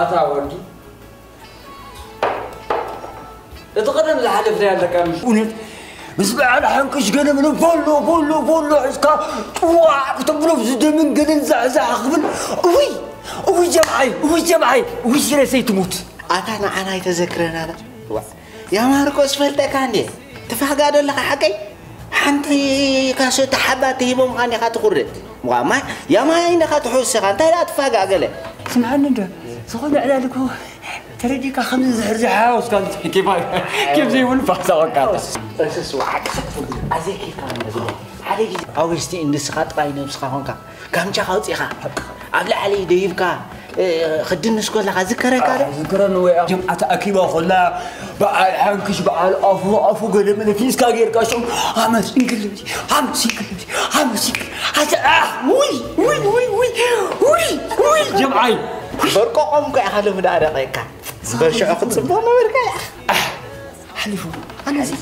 ኣታ ወዲ፣ እቲ ቀደም ዝሓለፍናዮ ኣለካ፣ ምሽ እውነት ምስ በዓል ሓንክሽ ገለ ምለ ቦሎ፣ ቦሎ፣ ቦሎ ሒዝካ ጥዋዕ ክተብሎ፣ ዝደምን ገለን ዛዕዛዕ ክብል። እውይ፣ እውይ ጀምዓይ፣ እውይ ጀምዓይ፣ እውይ ስረሰይ ትሙት። ኣታ ንዓና ኣይተዘክረና። ዋ፣ ያ ማርቆስ ፈልጠካ እንዴ? ትፋጋ ደለኻ ሓቀይ? ሓንቲ ካሶ ተሓባ ተሂቦምኻ እንዲኻ ትኹርድ። ዋ፣ ማ-፣ ያ ማይ እንዲኻ ትሑዝ ስኻ፣ እንታይ ደኣ ትፋጋ ገለ? ስምዓኒ እንዶ፣ ዝኾነ ዕላል እኮ ተረዲእካ ከምዚ ዝሕር ዝሓወስካ፣ ኬፍ ዘይብሉ ፋሳ ወቃታ። እሱስ፣ ዋ፣ ሓቂ ሰክፉ፣ ኣዘይኪርካ ንብሎ። ሓደ ግዜ ኣውግስቲ እንድስኻ ጥራይ ነብስኻ ኾንካ። ካምቻኻ ኣውጺእኻ፣ ኣብ ላዕሊ ደይብካ፣ እ፣ ክድንስ ከለኻ ዝከረካ ዶ? ዝከረኒ ወይ ጀምዓ ተኣኪባ ከላ፣ በዓል ሓንክሽ፣ በዓል ኣፉ፣ ኣፉ ገለ መለ ፊስካ ጌርካ፣ ሽም ሃመስ እንክልብሲ፣ ሃመስ እንክልብሲ፣ ሃመስ እንክል-፣ ኣተ-፣ ኣህ፣ ውይ፣ ውይ፣ ውይ፣ ውይ፣ ውይ፣ ውይ፣ ጀምዓይ። በርቆቆም እኮ ኢኻ ሎሚ ደኣ ደቂቕካ። እምበር ሽዑ ክትጽብቕ ነበርካ ኢኻ። ኣህ፣ ሓሊፉ። ኣነ እዚ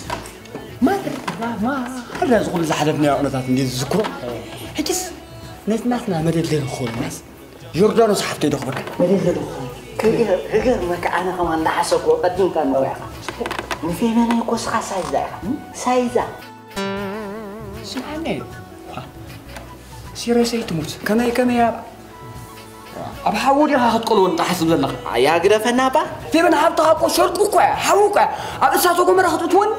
ማራ፣ ማራ፣ ማራ እዚ ኩሉ ዝሓለፍናዮ ኩነታት እንዴ ዝዝክሮ። ሕጅስ ነቲ ናትና መደለሊ ክኾንናስ ዮርዳኖስ ሓፍተይ ዶ ክብለካ? መደለሊ ክኾን። ክገር-፣ ክገርመካ ኣነ ከማን እንዳሓሰብኩ ቀዲምካ ንሪኢኻ። ንፌመናይ ኮስኻ ሳይዛ ኢኻ። ሳይዛ። ስምዓኒ። ሃ። ሲረሰይ ትሙት። ከመይ፣ ከመይ ኣብ፣ ኣብ ሓዊ ዲኻ ክትቆልዎ እንተሓስብ ዘለኻ? ኣያ ግደፈና እባ። ፌበን ሓብትኻ እኮ ሸርጡ እኮ እያ፣ ሓዊ እኮ እያ። ኣብ እሳተ ጎመራ ክትእትወን?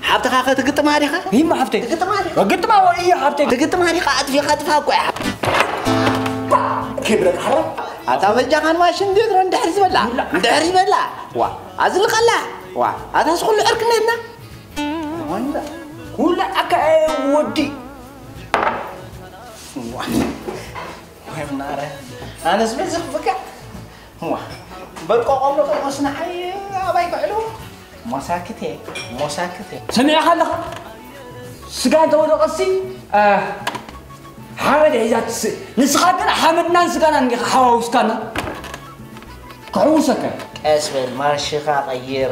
ሓብትኻ ከ ትግጥማ ዲኻ? ይማ ሓብተይ። ትግጥማ ዲኻ? ግጥማ ወይ እያ ሓብተይ። ትግጥማ ዲኻ? ኣጥፊኻ ጥፋ እኮ እያ። ኬብረክ ሓራ። ኣታ በጃኻን ማሽን ዲትሮ እንድሕር ዝበላ? እንድሕር ይበላ? ዋ፣ ኣዝልቐላ? ዋ፣ ኣታ ስኹሉ ዕርክነትና? ወንዳ። ውላ ኣካ ወዲ። ዋ። ወይ ናረ። ኣነስ በዚ ክፍካ። ዋ። በርቆቆም ዶ ቆስና ሓይ ኣባይ ክዕሉ። ሞሳክቴ፣ ሞሳክቴ። ሰሚዕኻ ኣለኻ? ስጋ እንተወደቐሲ፣ አ፣ ሓመድ ሒዛ ትስእ። ንስኻ ግን ሓመድናን ስጋናን እንዲኻ ሓዋውስካና። ክሕውሰካ። ቀስ በል፣ ማርሽኻ ቀይር።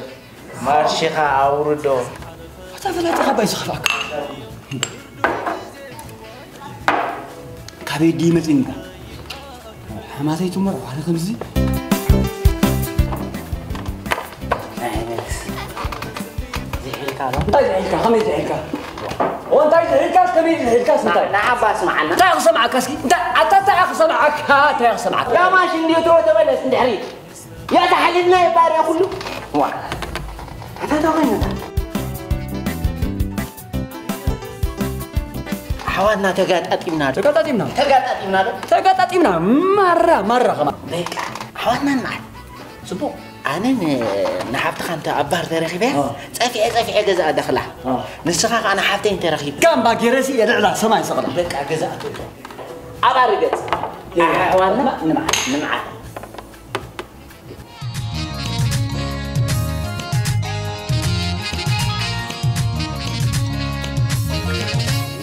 ማርሽኻ ኣውርዶ። ኣታ ፈላጢ ካባይ ዝኸፍኣካ። ካበይ ድዩ መፂንካ? ሓማተይ ትመርዖ ኣነ ከምዚ። ዝሒልካ ዶ? እንታይ ዝሒልካ? ከመይ ዝሒልካ? ኦ፣ እንታይ ዝሒልካስ? ከመይ ዝሒልካስ? እንታይ? ንዓባ ስምዓና። እንታይ ክሰምዓካ እስኪ? እንታይ፣ ኣታ እንታይ ክሰምዓካ? እንታይ ክሰምዓካ? ያ ማሽን ዲትሮ ተመለስ እንድሕሪ። ያ ተሓሊልና ይባርያ ኩሉ። ዋ። ኣታ እንታይ ኮይንካ? ኣሕዋትና ተጋጣጢምና ዶ? ተጋጣጢምና። ተጋጣጢምና ዶ? ተጋጣጢምና። ማራ፣ ማራ ከማ። በቃ፣ ኣሕዋትና ንመዓል። ጽቡቕ። ኣነ ን-፣ ንሓብትኻ እንተ ኣብ ባር ተረኺበያ፣ አ። ጸፊዐ፣ ጸፊዐ ገዛ ኣደኽላ። አ። ንስኻ ከኣ ንሓብተይ እንተ ረኺብ። ጋምባ ገይረሲ እየ ልዕላ ሰማይ ሰቕላ። በቃ፣ ገዛ ኣትወቶ። ኣብ ኣርገጽ። እየ። ኣሕዋትና ንመዓል። ንመዓል።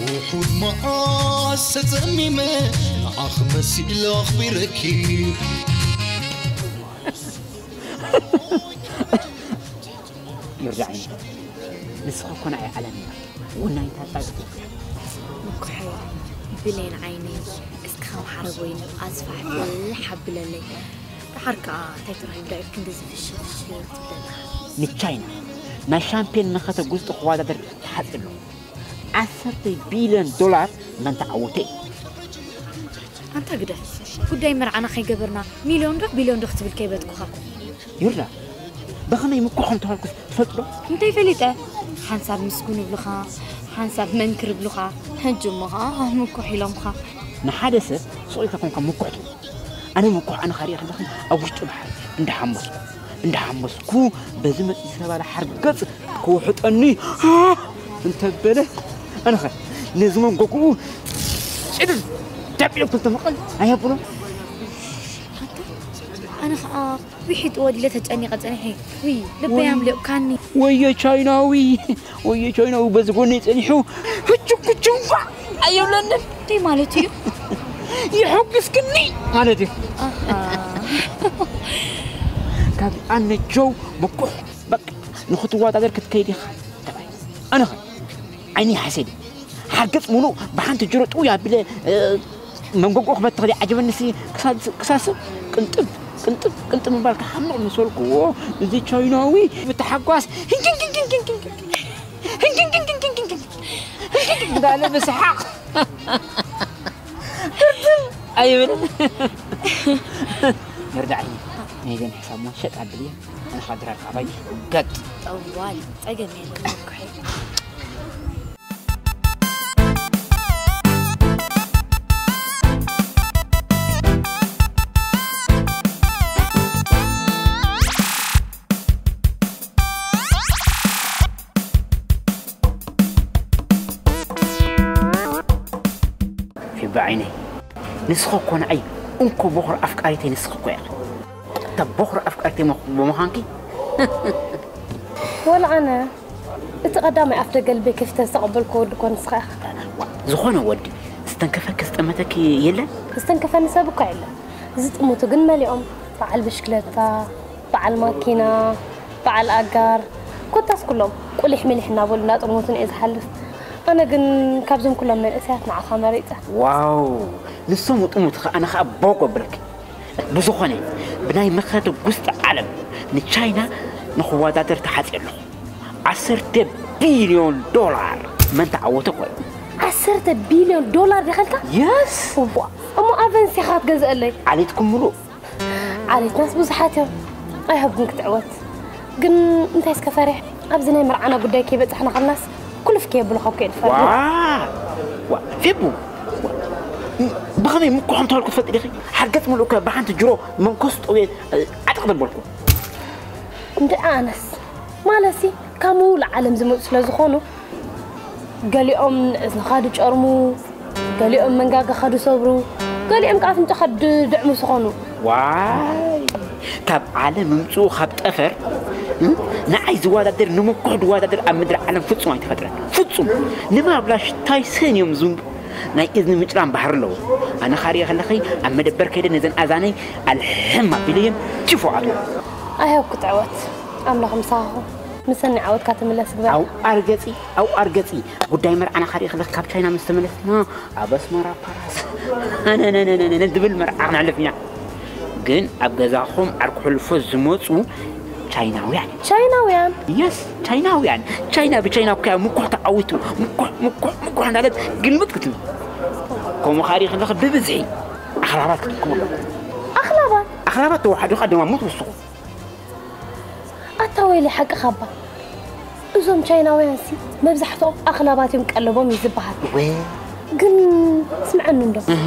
ውሑድ መዓስ ተጸሚመ ንዓኺ መሲለ ኣኽቢረኪ። ይርዳዕኒ። ንስኺ እኮ ንዓይ ዓለም ኢኺ። ወናይታ ጻድቂ። ምኩሐይ፣ ብሌን ዓይነይ፣ እስኪ ከም ሓረግ ወይኒ ኣስፋሕፍሕ ኣብለለይ። ደሓር ከኣ እንታይ ተባሂሉ ዳኣ ኢልኪ እንደዚ ፍሽኽ ፍሽኽ ትብለና? ንቻይና ናይ ሻምፔን መኸተ ጉስጢ ክወዳደር ተሓጺሩ ኣሎ። ዓሰርተ ቢልዮን ዶላር መን ተዓወተ እዩ? ኣንታ ግደፍ፣ ጉዳይ መርዓና ከይገበርና ሚልዮን ዶ ቢልዮን ዶ ክትብል ከይበትኩኻ። ዮርዳ፣ ብኸመይ ምኩሕ ከም ተባልኩ ትፈልጥ ዶ? እንታይ ፈሊጠ? ሓንሳብ ምስጉን ይብሉኻ፣ ሓንሳብ መንክር ይብሉኻ፣ ሕጂ እሞ ኸዓ ምኩሕ ኢሎምኻ። ንሓደ ሰብ ሱቕ ኢልካ ኮንካ ምኩሕ ትብሎ። ኣነ ምኩሕ ኣነ ኻሪኤ ከለኹ ኣብ ውሽጢ ባሕሪ እንዳሓመስኩ፣ እንዳሓመስኩ በዚ መፂ ዝተባለ ሓርገፅ ክውሕጠኒ እንተበለ፣ ኣነኸ ነዚ መንጎጉኡ ጭድል ዳቢሎም ክልተ መቐል ኣየብሎ። ኣንታ ኣነ ኸዓ ዊሒጥዎ ዲለ ተጨኒቐ ጸኒሐ። ውይ፣ ልበይ ኣምሊቑካኒ። ወዮ ቻይናዊ፣ ወዮ ቻይናዊ በዚ ጎነይ ጸኒሑ፣ ህቹ ኩቹ እንኳ ኣይብለንን። እንታይ ማለት እዩ? የሐጉስክኒ ማለት እዩ። ኣሃ። ካብ ኣነ ጆው ምኩሕ፣ በቃ፣ ንኽትወዳደር ክትከይድ ኢኻ። ኣነኸ ዓይኒ ሓሰዲ ሓርገጽ ሙሉእ ብሓንቲ ጅሮ ጥውይ ኣቢለ፣ እ፣ መንጎጎ ክበትኽ ደይ ዓጀበኒሲ ክሳድ-፣ ክሳስብ ቅንጥብ። ቅልጥም ቅልጥም ምባል ክሓምቕ ምስ በልክዎ፣ እዚ ቻይናዊ ብታሓጓስ ህንክንክንክንክንክንክን እንዳለ ብሰሓቕ ኣይብል። መርዳዕኒ፣ ናይዘን ሕሳብ ሞት ሸጥ ኣብልየ፣ ኣነ ካብ ድራር ካባይ ገጥ። ጠዋል፣ ጸገም የለን፣ ምኩሐይ። ፊባ ዓይነይ፣ ንስኺ እኮ ንዓይ እንኮ ቦኽሪ ኣፍቃሪተይ ንስኺ እኮ ኢኺ። እታ ቦኽሪ ኣፍቃሪተይ ምኽ-፣ ብምዃንኪ። ወላ ኣነ፣ እቲ ቀዳማይ ኣፍ ደገ ልበይ ከፊተ ዝተቐበልኩ ወዲ እኮ ንስኻ ኢኻ። ዋ፣ ዝኾነ ወዲ ዝተንከፈኪ ዝጠመተኪ የለን? ዝተንከፈኒ ሰብ እኮ የለን። ዝጥምቱ ግን መሊኦም። በዓል ብሽክለታ፣ በዓል ማኪና፣ በዓል ኣጋር፣ ኮታስ ኩሎም ቁሊሕ ሚሊሕ እናበሉ እናጠመቱኒ እየ ዝሓልፍ። ኣነ ግን ካብዞም ኩሎም መንእሰያት ንዓኻ መሪጸ። ዋው! ንሶም ይጥምቱ ኸኣ፣ ኣነ ኸኣ ቦግ ኣብለኪ። ብዝኾነ፣ ብናይ መኸተ ጉስጢ ዓለም ንቻይና ንኽወዳደር ተሓጽየ ኣለኹ። ዓሰርተ ቢልዮን ዶላር መን ተዓወተ እኮ እዩ። ዓሰርተ ቢልዮን ዶላር ደኸልካ? የስ! እዋ፣ እሞ ኣቨንስ ኢኻ ክትገዝአለይ? ዓሌትኩም ምሉእ። ዓሌትናስ ብዙሓት እዮም። ኣይሃብኩም ክትዕወት። ግን እንታይ እስከ ፈሪሕ፣ ኣብዚ ናይ መርዓና ጉዳይ ከይበጻሕና ከለናስ ኩልፍ ከየብሉ ካብ ከየድፈር። ዋ! ዋ! ፌቡ! ዋ! ብኸመይ ምኩሖም ተባልኩ ትፈልጢ ዲኺ? ሓርገጽ ምሉእ እኮ ብሓንቲ ጅሮ መንኮስ ጠውየ ዓጥቕ ዘበልኩ። እንድዒ ኣነስ፣ ማለትሲ ካብ ምውላዕ ዓለም ዝመጹ ስለ ዝኾኑ፣ ገሊኦም ንእዝንኻ ድጨርሙ፣ ገሊኦም መንጋጋኻ ድሰብሩ፣ ገሊኦም ከኣ ኣፍንጫኻ ድድዕሙ ዝኾኑ። ዋይ! ካብ ዓለም ምምጽኡ ካብ ጠፈር፣ እ? ንዓይ ዝወዳደር፣ ንምኩሕ ዝወዳደር ኣብ ምድሪ ዓለም ፍጹም ኣይተፈጥረን። ፍጹም! ንማብላሽ ታይሰን እዮም ዝንቡ። ናይ እዝኒ ምጭላም ባህሪ ኣለዎ። ኣነ ካርየ ከለኺ ኣብ መደበር ከይደ ነዘን ኣዛነይ ኣልሕም ኣቢለየን ቲፎ ኣትዎ። ኣይሃብኩ ትዕወት። ኣምላኽ ምሳኻ ይኹን። ምሰኒ ዓወትካ ትምለስ ግበር። ኣው ኣርገጺ፣ ኣው ኣርገጺ። ጉዳይ መርዓና ካርየ ከለኺ ካብ ቻይና ምስ ተመለስና ኣብ ኣስመራ ፓላስ ኣነነነነነ ዝብል መርዓ ክነሕልፍ ኢና። ግን ኣብ ገዛኹም ዓርኩ ሕልፎ ዝመጹ ቻይናውያን። ቻይናውያን? የስ፣ ቻይናውያን። ቻይና ብቻይና እኮ እያ ምኩሕ ተዓዊቱ። ምኩሕ፣ ምኩሕ፣ ምኩሕ እንዳለት ግልብጥ ክትብል። ከምኡ ካሪ ከለኺ ብብዝሒ ኣኽላባት ክትክቡ ኣለኹም። ኣኽላባት? ኣኽላባት ተዋሓዱ ከኣ ደማሙ ትውስኹ። ኣታ ወይለይ ሓቅኻ እባ። እዞም ቻይናውያንሲ መብዛሕትኦም ኣኽላባት እዮም ቀለቦም እዩ ዝበሃል። ወይ። ግን ስምዐኒ እንዶ። እህ።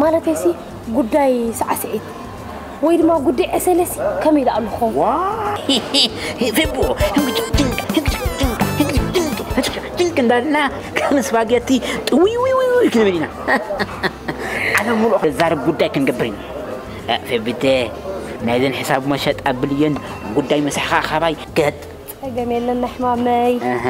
ማለተይሲ ጉዳይ ሳዕስዒት ወይ ድማ ጉዳይ ዕሰለሲ ከመይ ደኣ ኣሎ ክኸውን? ዋ! ፌቦ፣ ህንግጭ ድንቅ፣ ህንግጭ ድንቅ፣ ህንግጭ ድንቅ፣ ህንግጭ ድንቅ እንዳልና ከም ስፓጌቲ ጥውይ ውይ ውይ ውይ ክንብል ኢና። ዓለም ሙሉእ ክዛረብ ጉዳይ ክንገብር ኢና። እ፣ ፌቢተ፣ ናይዘን ሕሳብ መሸጥ ኣብልየን ጉዳይ መሳሕኻ ካባይ ገጥ። ጸገም የለን ናይ ሕማመይ። እህ።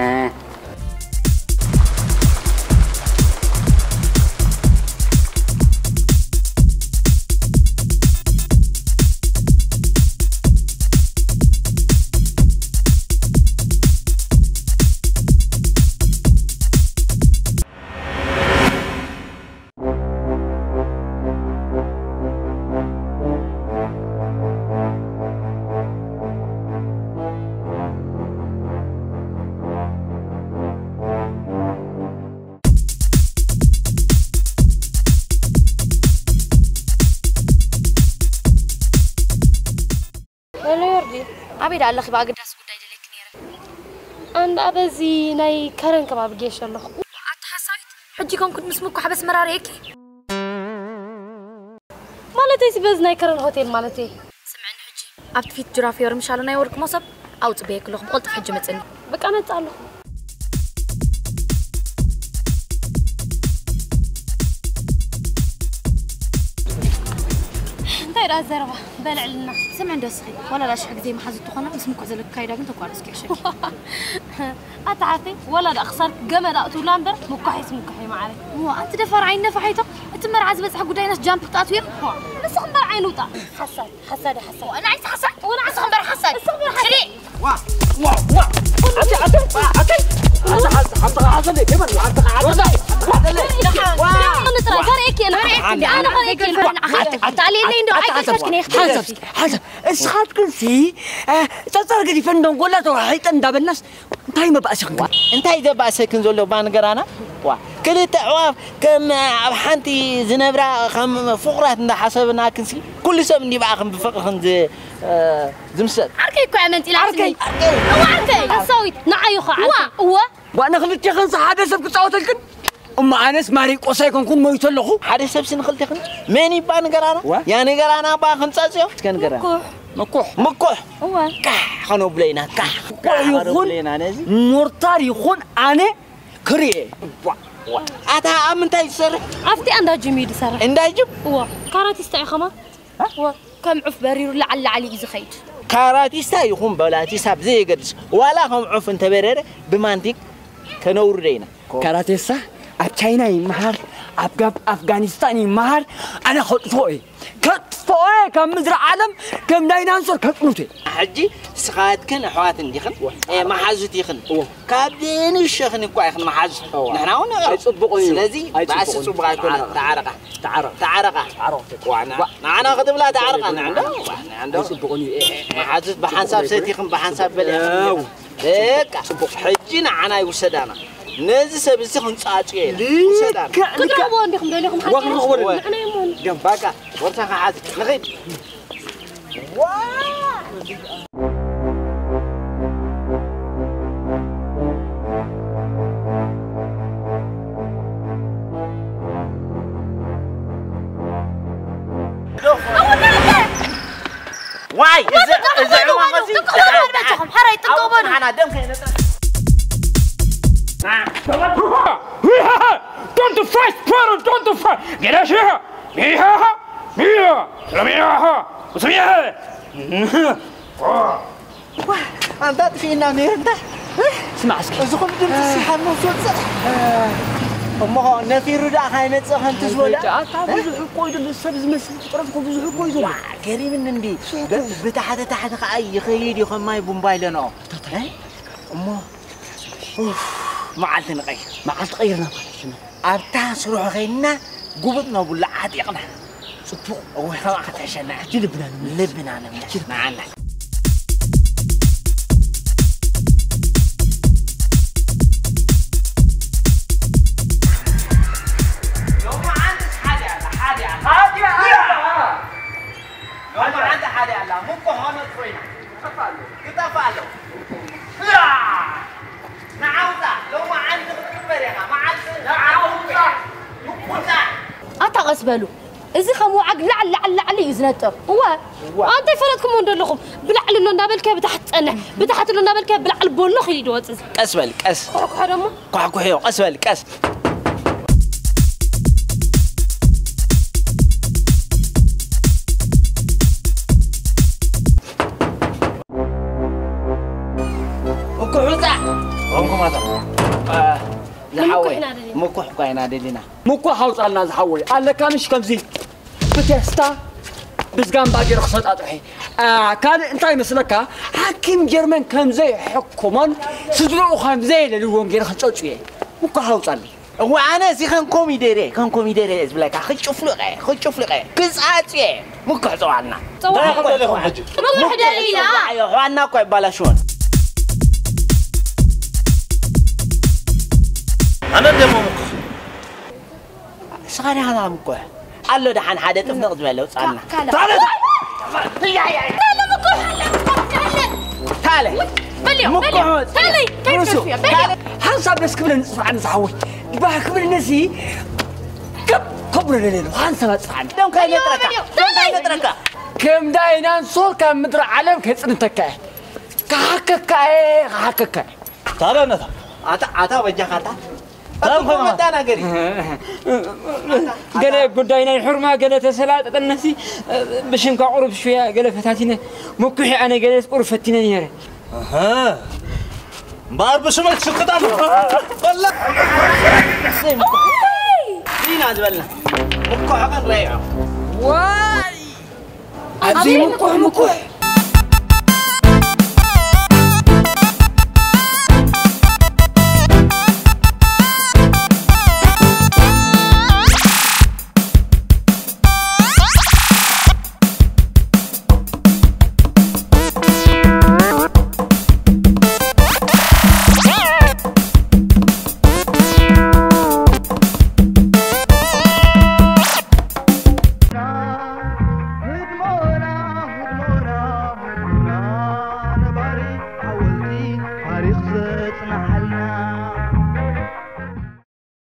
ሄሎ ዮርዲ፣ ኣበይ ደኣ ኣለኺ? ብኣገዳሲ ጉዳይ ደልየኪ ነይረ። ኣንዳ በዚ ናይ ከረን ከባቢ ጌሽ ኣለኹ። ኣታ ሓሳዊት፣ ሕጂ ኮንኩ ምስ ምኳሕ በስመራ ርእየኪ? ማለተይሲ በዚ ናይ ከረን ሆቴል ማለተይ። ስምዕኒ ሕጂ፣ ኣብቲ ፊት ጅራፍ ዮርምሻሎ ናይ ወርቂ መሶብ ኣብኡ ጽበየኪ ኣለኹ። ብቕልጡፍ ሕጂ መጽኒ። በቃ መጽእ ኣለኹ። እንታይ ደኣ ዘረባ በልዕልና። ስምዒ እንዶ እስኺ፣ ዋላ ደኣ ሽሕ ግዜ መሓዙት ትኾና፣ ምስ ምኩሕ ዘለኪ ካይዳ ግን ተቋረጽኪ ሕሸኪ። ኣታ ሓፍተይ፣ ዋላ ደኣ ክሳድኪ ገመድ ኣእትውላ እምበር፣ ምኳሕስ ምኳሕ እዩ መዓረይ። እሞ ኣንቲ ደፋር ዓይኒ ነፋሒቶ፣ እቲ መርዓ ዝበጽሐ ጉዳይናስ ጃምፕ ክትኣትውዮ? ንስኺ እምበር ዓይኒ ውጣ። ሓሳድ፣ ሓሳድ፣ ሓሳድ። ንዓይስ ሓሳድ? ወላ ንስኺ እምበር ሓሳድ። ንስኺ እምበር ሓሳድ። ሽሊ። ዋ፣ ዋ፣ ዋ። ኣቲ፣ ኣቲ፣ ኣቲ። ኣቲ፣ ሓንቲ፣ ሓንቲ ሓዘለይ፣ ከመን፣ ሓንቲ ሓዘለይ፣ ሓንቲ ሓዘለይ። ዋ። ንጥራ፣ ዘርእየኪ እየ ንዓኻ። እንዲ ኣነ ኸ ዘይክእል ንዓኻ ተኣልየለይ እንዶ ኣይገድፈክን እየ ክትገድፊ። ሓንሳብ እስኪ ሓንሳብ እስኻትክንሲ እ፣ ጸጸር ገዲፈን ደንጎላ ተዋሒጠን እንዳበልናስ እንታይ መባእሲ ክንከ እንታይ ዘባእሰክን ዘሎ ባንገራና ዋ ክልተ ኣዕዋፍ ከም ኣብ ሓንቲ ዝነብራ ከም ፍቑራት እንዳሓሰብናክንሲ ኩሉ ሰብ እንዲ ብኣኽን ብፍቕርኽን ዝ- እ፣ ዝምሰል ዓርከይ እኮ እያ መንጢላትኒ። ዓርከይ። እዋ ዓርከይ። ሓሳዊት ንዓዩ ኸዓ ዓርከይ። እወ። ዋ ንኽልቴኽንስ ሓደ ሰብ ክጻወተልክን እሞ ኣነስ ማሪቆስ ኣይኮንኩን ሞይተ ኣለኹ። ሓደ ሰብሲ ንኽልቴኽን መን ይባ ንገራና ዋ። ያ ንገራና እባ ክንጻጽዮ እስከ ንገራና ምኩሕ ምኩሕ እወ ካሕ ኸነብሎ ኢና ካሕ ምኩሕ ይኹን ሞርታር ይኹን ኣነ ክርኤ ኣታ ኣብ ምንታይ ዝሰርሕ ኣብቲ ኣንዳ ጅም እዩ ዝሰርሕ እንዳ ጅም እወ ካራቲስታ እዩ ኸማ እወ ከም ዑፍ በሪሩ ላዓል ላዓል እዩ ዝኸይድ ካራቲስታ ይኹን በላቲስታ ብዘየገድስ ዋላ ከም ዑፍ እንተበረረ ብማንቲክ ከነውርዶ ኢና ካራቴሳ ኣብ ቻይና ይመሃር ኣብ ኣፍጋኒስታን ይመሃር ኣነ ከጥፍኦ እየ ከጥፍኦ እየ ካብ ምድሪ ዓለም ከም ዳይናንሶር ከጥኑት እየ ሕጂ ስኻትክን ኣሕዋት እንዲኽን መሓዙት ይኽን ካብ ንእሽቶኽን እኳ ኢኽን መሓዙት ንሕና እውን ኣይፅቡቕ እዩ ስለዚ ባእሲ ፅቡቕ ኣይኮነ ተዓረቃ ተዓረቃ ተዓረቃ ንዓና ክትብላ ተዓረቃ ንዕንዶ ንዕንዶ መሓዙት ብሓንሳብ ሰቲኽን ብሓንሳብ በልዕኽን በቃ ሕጂ ንዓና ይውሰዳና ነዚ ሰብ እዚ ክንጻጽዮ ኢና ውሰዳና ክትረኽብዎ እንዲኹም ደሊኹም ሓቂ ንኽኽበሉ ንሕና እሞ በቃ ቦርሳኻ ሓዝ ንኺድ ዋይ እዚ እዚ ዕማም እዚ ሓራይ ጥንቀበሉ ሓና ደም ከይነጣ Don't fight, bro, don't fight. Get out here. Miha, Miha, Miha, Miha. ኣንታ ጥፊእና ነይሩ እንታይ ስማዕ እስኪ እዚ ኩሉ ድምፂ ሲሓሞ ዝወፅእ እሞ ነፊሩ ደኣ ካይመፅእ ከምቲ ዝበሎ ኣታ ብዙሕ እኮ እዩ ዘሎ ሰብ ዝመስል ፍጥረት እኮ ብዙሕ እኮ እዩ ዘሎ ገሪምኒ እንዲ ብታሕቲ ታሕቲ ከዓ ይኸይድ እዩ ከማይ ቡምባ ኢለንኦ እሞ መዓልቲ ንቐይር መዓልቲ ቀይርና ማለት ሽመ ኣብታ ስርሑ ኸይድና ጉብጥ ነብሉ ዓጢቕና ፅቡቕ እወ ኸብኣ ከተሕሸና ሕጂ ልብና ልብና ንምለስ ንዓና ኣታ ቀስ በሉ እዚ ከም ወዓግ ላዕሊ ላዕሊ ላዕሊ እዩ ዝነጥር እወ ኣንተ ይፈለጥኩሞ እንደለኹም ብላዕሊ ኣሎ እንዳበልከ ብታሕቲ ጸንሕ ብታሕቲ ኣሎ እንዳበልከ ብላዕሊ ቦሎ ኺድ ይወጽእ ቀስ በል ቀስ ኩሕኩሖ ደሞ ኳሕኩሕዮ ቀስ በል ቀስ ምኩሕ ውፃእ ኦንኩማታ ዝሓወይ ምኩሕ እኳ ኢና ደሊና ምኩሕ ኣውፃልና ዝሓወይ ኣለካ ምሽ ከምዚ ብቴስታ ብዝጋምባ ገይረ ክሰጣጥሒ ካልእ እንታይ መስለካ ሓኪም ጀርመን ከምዘይሕኩሞን ስድርኡ ከምዘየለልዎን ገይረ ክፀፁ እየ ምኩሕ ኣውፃልና እወ ኣነ እዚ ከም ኮሚደረ ከም ኮሚደረ እየ ዝብለካ ክጭፍልቀ ክጭፍልቀ ክፃፅየ ምኩሕ ፀዋልና እንታይ ከም ደሊኹም ሕጂ ምኩሕ ደሊና ኣሕዋትና እኮ ኣይባላሽዎን ኣነ ደሞ ምኩሕ ንስኻ ዲኻ ምኩሕ ኣሎ ደሓን ሓደ ጥፍንቕ ዝበለ ውፃልና ሓንሳብ ደስ ክብለኒ ፅፍዓኒ ዝሓወይ ባህ ክብለኒ ሲ ከብረ ለለሉ ሓንሳብ ኣፅፍዓኒ ደም ከይነጥረካ ደም ከይነጥረካ ከም ዳይናንሶር ካብ ምድሪ ዓለም ከይፅንተካ እየ ክሓከካ እየ ክሓከካ እየ ታዲያ ነታ ኣታ ኣታ በጃኻታ ታዲያ ኮይና መጣና ገሪ ገለ ጉዳይ ናይ ሕርማ ገለ ተሰላጠጠነሲ ብሽምካ ቁሩብ ሽያ ገለ ፈታቲነ ምኩሒ ኣነ ገለ ቁሩብ ፈቲነ ነይረ እምበኣር ብሽመይ ትሽቅጥ ኣሎ በላ ኢና ዝበልና ምኩሕ ክንረይዖ ዋይ ኣብዚ ምኩሕ ምኩሕ